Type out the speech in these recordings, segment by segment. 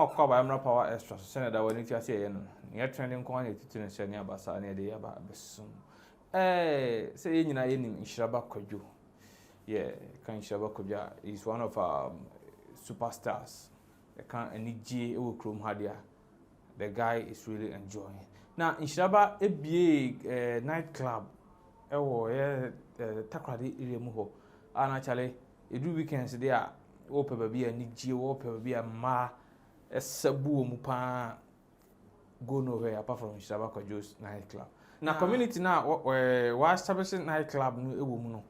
Akɔ aba mmra Power Extra so sɛnea da w'ani tua sɛ yɛyɛ no no. Nea ɛtrɛnde nko ara na yɛtutu no sɛ ne aba saa na yɛde aba abɛsom. Ɛɛ sɛ yɛn nyinaa yɛnim Nhyiraba Kwadwo. Yeah, ka Nhyiraba Kwadwo a, he is one of our superstars. Ɛka anigye wɔ kurom ha deɛ a, the guy is really enjoying. Na Nhyiraba ebie eh, night club ɛwɔ yɛ eh, Takoradi area mu hɔ. A na kyale Ɛduru weekends deɛ a, wɔpɛ baabi a anigyeɛ wɔ, wɔpɛ baabi a mmaa ɛsa bu wɔn paa go nowhere apart from Nhyiraba Kwadwo's night club. Na community no a wɔ establish night club no wɔ mu no,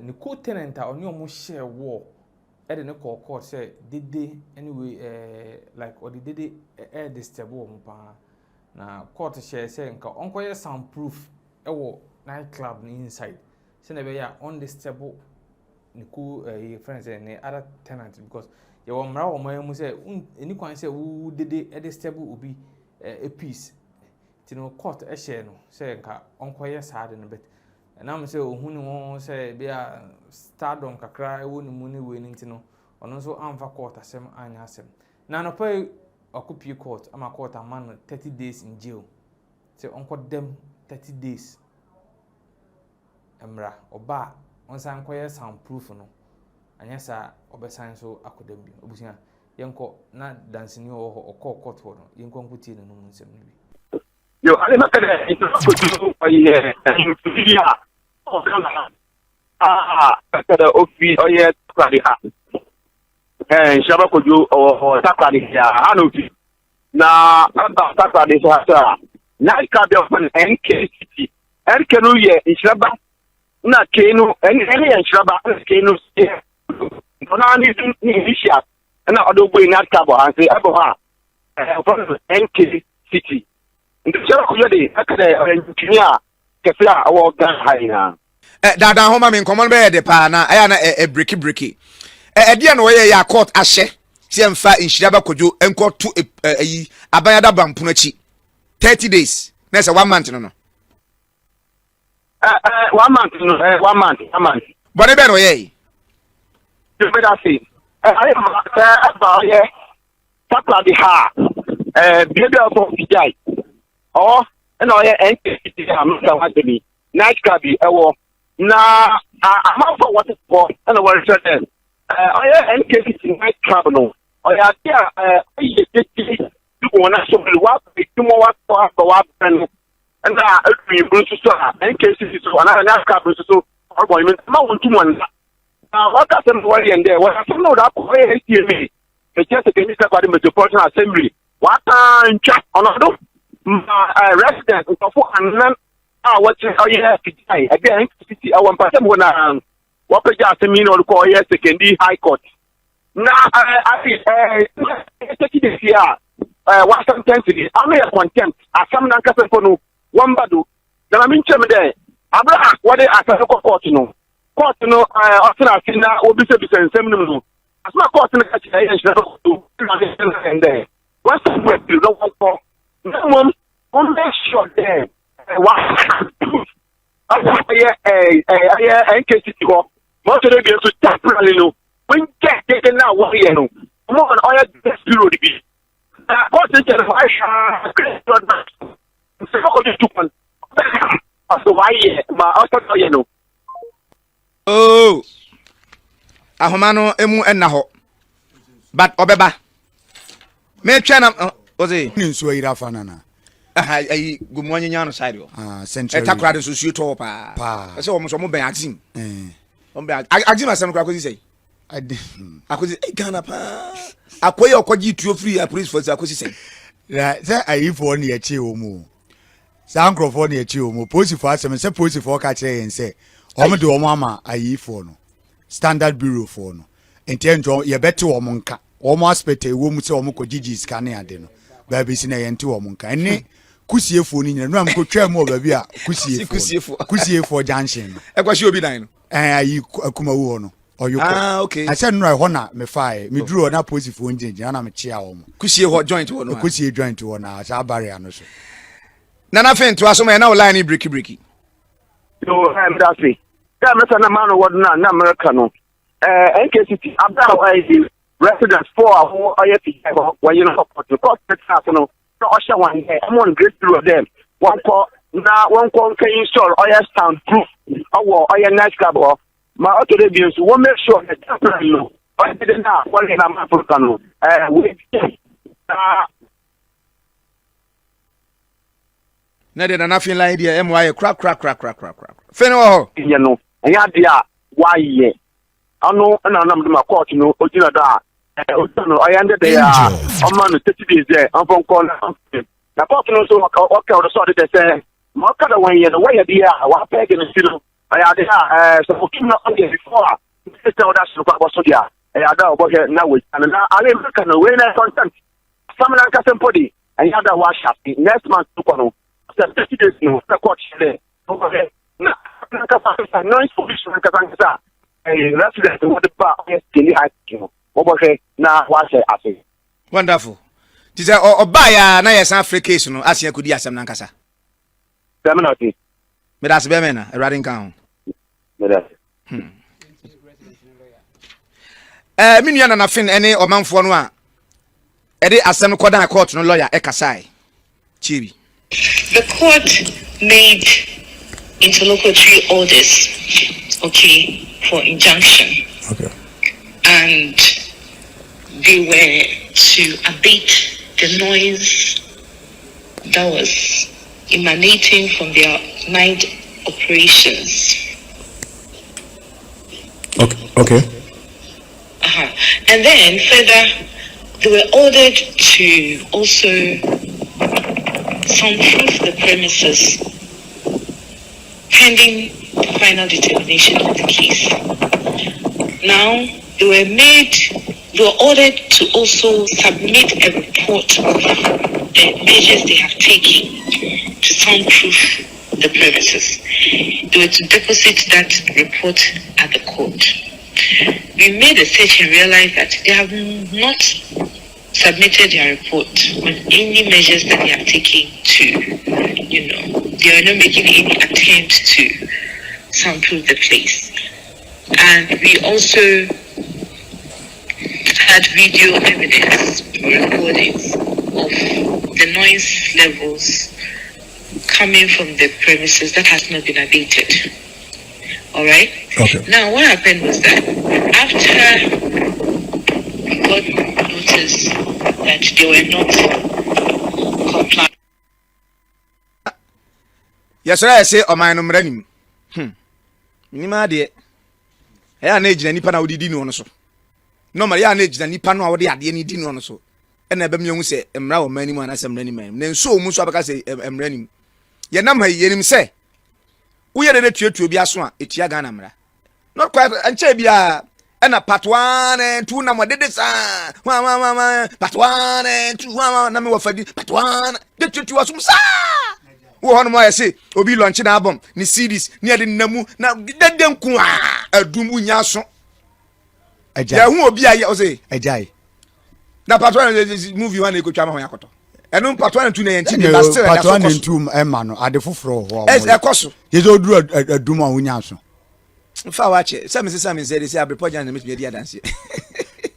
ne co-tenant a ɔne wɔn hyɛɛ war ɛde ne kɔɔ court sɛ dede anyway like ɔde dede ɛɛ disturb wɔn paa. Na court hyɛɛ sɛ nka ɔnkɔyɛ sound proof ɛwɔ night club no inside. Sɛnea ɛbɛyɛ a ɔndisturb ne co ɛyi yɛfrɛ no sɛ ne other tenant because yɛwɔ mmara wɔ ɔman mu sɛ ɛni kwan sɛ wo dede disturb obi eh, peace nti no court hyɛɛ no sɛ nka ɔnkɔyɛ saa de no but ɛnam sɛ ohu ne ho sɛ bi a stardom kakra ɛwɔ ne mu ne wei no nti no ɔno nso amfa court asɛm anyɛ asɛm na anɔpa yi wakɔpie court ama court ama no 30 days in jail sɛ ɔnkɔ dɛm 30 days mmra, ɔba a ɔnsan nkɔyɛ sound proof no, anyɛ saa a ɔbɛsan nso akɔda mu bio. Abusua, yɛnkɔ na danseni a ɔwɔ hɔ, ɔkɔɔ court hɔ no, yɛnkɔ nkɔtie n'anom nsɛm no bi. Yo, ade mɛka dɛ nkyɛ Kojo ɔyɛ nnwomtonyi bi a ɔwɔ Ghana ha a mɛka dɛ ofi ɔyɛ Takoradi ha. Ɛɛ Nhyiraba Kojo ɔwɔ Takoradi ha ha na ofi. Na ɔba Takoradi so ha so a, night club bi a wɔfrɛ no NKCT NK no yɛ nhyiraba na K no N N yɛ nhyiraba na K no yɛ ɔno ara ne ne initial ɛna ɔde bɔ night club wɔ ha nti ɛbɔ hɔ a ɛfɔ no NK City nti nhyiraba kɔyɛ de ɛka dɛ ɔyɛ ntumi a kɛse a ɔwɔ Ghana ha nyinaa. Ɛ daadaa ho ma me nkɔmmɔ no bɛyɛ de paa na ɛyɛ na ɛ breki breki. Ɛ ɛdeɛ na ɔyɛ yɛ a court ahyɛ sɛ yɛmfa nhyira ba kodwo nkɔ to ɛ ɛyi aban adaba mpono akyi 30 days na ɛsɛ one month no no. One month no one month one month. Bɔne bɛn na ɔyɛe? Yɛbɛda ase. Ayɛ ma sɛ ɛba ɔyɛ takoradi ha a bea bi a ɔtɔn figyae ɔhɔ ɛna ɔyɛ NKCT a mesa ho asɛm yi night club yi ɛwɔ na amanfo a wɔte hɔ ɛna wɔrehwɛ dɛ ɔyɛ NKCT night club no ɔyɛ ade a ɔyɛ tete bi wɔn aso wɔabɛ adwuma wɔatɔ abɛ wɔabɛ no ɛna edu iburu nso so a nkcc so anaa ne aka nso so ɔrebɔ nnwom ma wɔn tum wɔn nsa na wɔka asɛm na wɔyɛ ndɛ wɔyɛ asɛm na wɔde akɔ ɔyɛ acma ɛkyɛ sɛ kɛmi sɛ kwade metropolitan assembly wɔaka ntwa ɔnɔdo ma ɛɛ resident nkurɔfo anan a wɔte ɔyɛ figyai ɛbi a nkcc ɛwɔ mpasɛm hɔ na wɔpɛgya asɛm yi na wɔde kɔ ɔyɛ sekondi high court na ɛɛ afi ɛɛ ɛsɛki de fi a ɛɛ wasɛntɛnsi de ano yɛ contempt asɛm nankasa mpo no wɔn ba do na maame nkyɛn mu dɛ abere a wɔde asɛm no kɔ kɔɔto no kɔɔto no ɛɛ ɔtena ase na wɔbisabisa nsɛm no mu no asɛm a kɔɔto no ka kyerɛ yɛ nhyerɛ no na ne yɛn dɛ wɔasɛm wɔ akyiri na wɔnkɔ na mmom wɔn make sure dɛ ɛɛ wɔn ɛyɛ ɛɛ ɛyɛ nkct hɔ mɔtò no bi nso temporarily no. Wɔngyae dede no a wɔyɛ no. Wɔn a ɔyɛ grace period bi. Na kɔɔto nkyɛn no wɔahwɛ a grace period no sɛ ɔkɔgye tu kwan ɔsɛ wayɛ ma ɔsɛ ɔyɛ no. Oh, ahoma no emu nna hɔ but ɔbɛba metwɛn na ɔse. Ne nsuo ayiri afa no anaa? Ayi gomu anyinya no side hɔ. Ah, central. Ɛtakoradi nso nsuo tɔ hɔ paa. Paa. Ɛsɛ wɔn nso wɔn bɛn axim. Eh. Wɔn bɛ axim asɛm no koraa akosi sɛn? Ade. Akosi eh Ghana paa. Akɔyɛ ɔkɔgye tuo firi apolisifoɔ sɛ akosi sɛn? Na sɛ ayifoɔ ne yɛkye wɔn o. Saa nkurɔfoɔ ne yɛkye wɔn o. Polisifoɔ asɛm sɛ polisifoɔ ka kyerɛ yɛn sɛ wɔn de wɔn ama ayifoɔ no. Standard Bureau foɔ no. Nti ɛnti yɛbɛte wɔn nka. Wɔn aspect a ɛwɔ mu sɛ wɔn kɔ gyigyi sika ne ade no. Baabi si na yɛnte wɔn nka. Ɛne kusiefoɔ no nyina. Nura mekɔtwaa mu wɔ baabi a kusiefoɔ no. Kusiefoɔ junction no. Ɛkɔhye obi dan no. Ɛn ayi akumawu hɔ no. Ɔyokɔ. Ah, okay. Ɛsɛ nnura ɛhɔ na mefaeɛ. Meduru hɔ na polisifoɔ gyinagyina na mekyea wɔn. Kusie hɔ joint hɔ no. Kusie joint hɔ na saa barrier no so. Nana Fɛn to aso ma yɛn na wo line breki breki. Yo, ɛɛ meda ase. Dɛ mesa na maa no wɔ do na na mereka no. Ɛɛ NKCT abira a ɛyɛ. Residents fo a wɔwɔ ɔyɛ Fijai hɔ wɔnye no kɔ court no, court no tsenaa ase no na ɔhyɛ hɔn dɛ ɔma hɔn grace period dɛ wɔnkɔ na wɔnkɔ nkɛ install ɔyɛ sound proof ɔwɔ ɔyɛ night club hɔ. Ma ɔtɔ do ebien so wɔ make sure dɛ temporary no ɔyɛ dede no a wɔreyɛ no amanfo reka no ɛɛ woewie na Na deɛ Nana Finland deɛ ɛmo ayɛ korakorakorakorakorakora. Fɛn wɔ hɔ. Yɛ no ɛnyɛ adeɛ a wɔayɛ. Ɔno na ɔnam do ma court no ogyina do a ogyina no ɔyɛ ndɛ dɛ a ɔma no 30 days dɛ ɔmfa nkɔ na ɔmfa na court no nso ɔka ɔdɔ sɛ ɔde dɛ sɛ ma ɔka dɛ wɔnyɛ no wɔyɛ deɛ a wɔapɛɛge no si no ɔyɛ ade a sɛ otum na ɔyɛ before a sɛ ɔda soro kɔ abɔso deɛ a ɛyɛ ade a ɔbɔhwɛ na wɔagya no na ale mɛka no wei na contempt asɛm no ankasa mpo de ɛnyɛ ade a wɔahyɛ ase next month kɔ no sɛ 30 days no sɛ court hyɛ dɛ ɔbɔhwɛ na ankasa ankasa noise pollution ankasa ankasa ɛyɛ resident wɔde ba ɔyɛ skinny high no wɔbɔhwɛ na wɔahyɛ ase. Wonderful. Ti sɛ ɔbaa ya na yɛsan afrɛ case no asen akɔdi asɛm no ankasa. Dɛm na ɔte. Meda ase bɛmɛ na Awurade nka ho. Meda ase. Hmm. Eh, me nua Nana Finn ne ɔmanfoɔ no a ɛde asɛm no kɔdan court no lawyer ɛkasae. Tie bi. The court made interlocutory orders, okay, for injunction. Okay. And they were to abate the noise that was emanating from their night operations. Okay. Okay. Uh-huh. And then further, they were ordered to also soundproof the premises pending the final determination of the case. Now, they were made, they were ordered to also submit a report of the measures they have taken to soundproof the premises. They were to deposit that report at the court. We made a search and realized that they have not submitted their report on any measures that they have taken to, you know, they are not making any attempt to soundproof the place. And we also had video evidence recordings of the noise levels coming from the premises that has not been abated. All right. Okay. Now, what happened was that after we got notice that they were not complying. yɛsɔrɔ a yɛse ɔman no mmara nim hmm nim adeɛ ɛyɛ a na ɛgyina nipa na wode di noɔ no so normal ɛyɛ a na ɛgyina nipa no a wode adeɛ no di noɔ no so ɛna ɛbɛmi ehu sɛ mmara wɔ ɔman no mu anaasɛ mmara nim na nsuo mu nso abɛka sɛ mmara nim yɛnam ha yi yɛnim sɛ woyɛ dede tuatua obi aso a etua Ghana mmara not quite nkyɛn biara ɛna part one and two na mo dede saa wa wa wa wa part one and two wa wa na mi wɔ fadi part one de tuatua asom saa wɔ hɔ nom ayɛ se obi lɔnkye na album ne series ne ɛde nna mu na dede nko a adum wunya aso yɛhu obi a yɛ ɔse agyae na part one movie hɔ na ekotwa ma ho yakɔtɔ ɛno part one and two na yɛn ti bi but still part one and two ɛma no ade foforɔ wɔ hɔ ɛkɔ so yɛ sɛ oduru adum a wonya so nfa wakyɛ sɛ mese sɛ mensɛ de sɛ abrepɔ gyan na metumi adi adanseɛ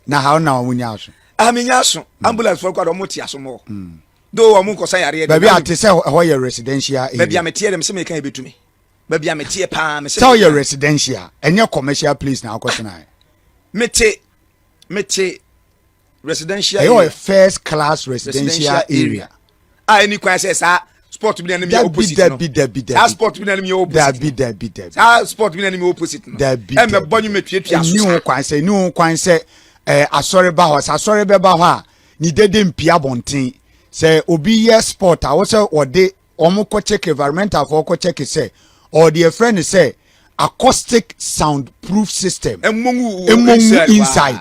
na ha na wonya so ah menya so mm. ambulance fɔ kɔ a wɔn te aso mɔ mm. do wɔn nkɔsa yareɛ baabi a te sɛ ɛhɔ yɛ residential area baabi a meteɛ dɛm sɛ meka ebetumi baabi a meteɛ paa mesɛ sɛ ɔyɛ residential ɛnyɛ commercial place na akɔtena mete mete residential area ɛyɛ first class residential area a ɛni kwan sɛ saa sport bi na ɛnim yɛ opposite no dabi dabi dabi saa sport bi na ɛnim yɛ opposite dabi dabi dabi saa sport bi na ɛnim yɛ opposite no dabi ɛmɛ bɔ nwom etuatua so ɛni ho kwan sɛ ɛni ho kwan sɛ ɛɛ asɔre ba hɔ sɛ asɔre bɛ ba hɔ a ne dede mpia abɔnten sɛ obi yɛ sport a wɔsɛ wɔde wɔn kɔ check environmental foɔ kɔ check sɛ ɔde ɛfrɛ no sɛ acoustic sound proof system emongu inside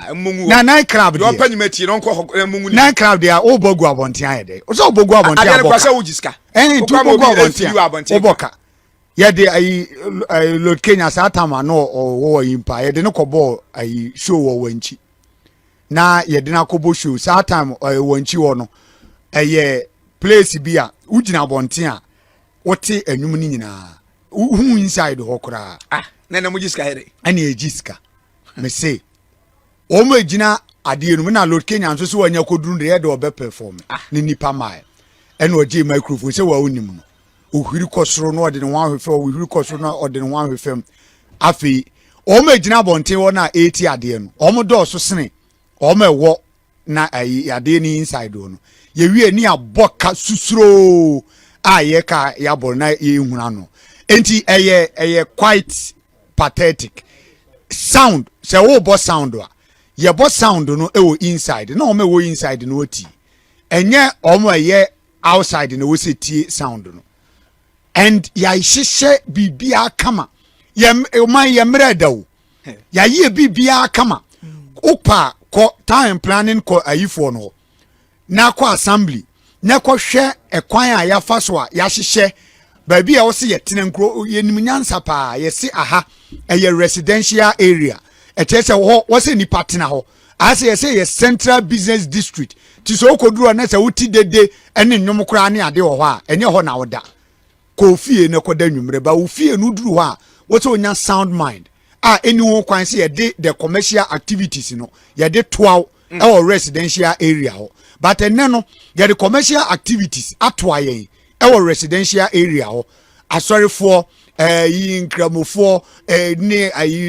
na night club deɛ night club deɛ ɔbɔ gu abɔnten ayɛ dɛ ɔsɛ ɔbɔ gu abɔnten abɔ ka ɛn nti ɔbɔ gu abɔnten ɔbɔ ka yɛde ayi ayi lord kenya saa tam ano ɔwɔ yi mpa yɛde ne kɔ bɔ ayi show wɔ wɔn akyi na yɛde no akɔbɔ show saa time ɛyɛ wɔn akyi hɔ no ɛyɛ place bi a wogyina abɔnten a wote ɛnwom no nyinaa wohu inside hɔ koraa. Ah na ɛna mo gye sika yɛ dɛ. Ɛna egye sika mese wɔn a egyina. Adeɛ no mu na Lord Kenya nso so wanya kɔduru deɛ yɛde ɔbɛ perform ne nipa mae, ɛna ɔgye microphone sɛ wa onim no, ohwiri kɔ soro na ɔde ne ho ahwɛ fam, ohwiri kɔ soro na ɔde ne ho ahwɛ fam. Afei wɔn a gyina abɔnten hɔ na eti adeɛ no, wɔn dɔɔso sene wɔn a ɛwɔ na ayi adeɛ no inside hɔ no. Yɛwie ne abɔ ka susuroo a yɛka yɛabɔ na yɛhunu ano, nti ɛyɛ quite pathetic. Sound, sɛ wɔrebɔ sound a, yɛbɔ sound no ɛwɔ inside na wɔn a ɛwɔ inside no wɔti, ɛnyɛ wɔn a ɛyɛ outside na wɔsɛ tie sound no. And yɛahyehyɛ biribiara kama. Yɛn ɔman yɛ mmerɛ da o, yɛayɛ biribiara kama. Wopa kɔ town planning, kɔ ayifoɔ no hɔ na kɔ assembly na kɔhwɛ ɛkwan a yɛafa so a yɛahyehyɛ baabi a wɔsi yɛtena nkuro. Yɛnim nyansa paa. Yɛsi aha ɛyɛ residential area, ɛkyerɛ sɛ hɔ wɔsɛ nipa tena hɔ. Asɛ yɛsɛ yɛ central business district, ti sɛ okɔduru hɔ na sɛ woti dede ɛne nnwom koraa ne ade wɔ hɔ a, ɛnyɛ hɔ na woda. Kɔ fie na kɔda nwummerɛ ba wo fie no duru hɔ a, wɔsɛ onya sound mind a ɛni ho kwan sɛ yɛde the commercial activities no yɛde toa ɛwɔ residential area hɔ. But ɛnɛ no, yɛde commercial activities atoa yɛn ɛwɔ residential area hɔ. Asɔrefoɔ, yi nkramofoɔ, ne ayi.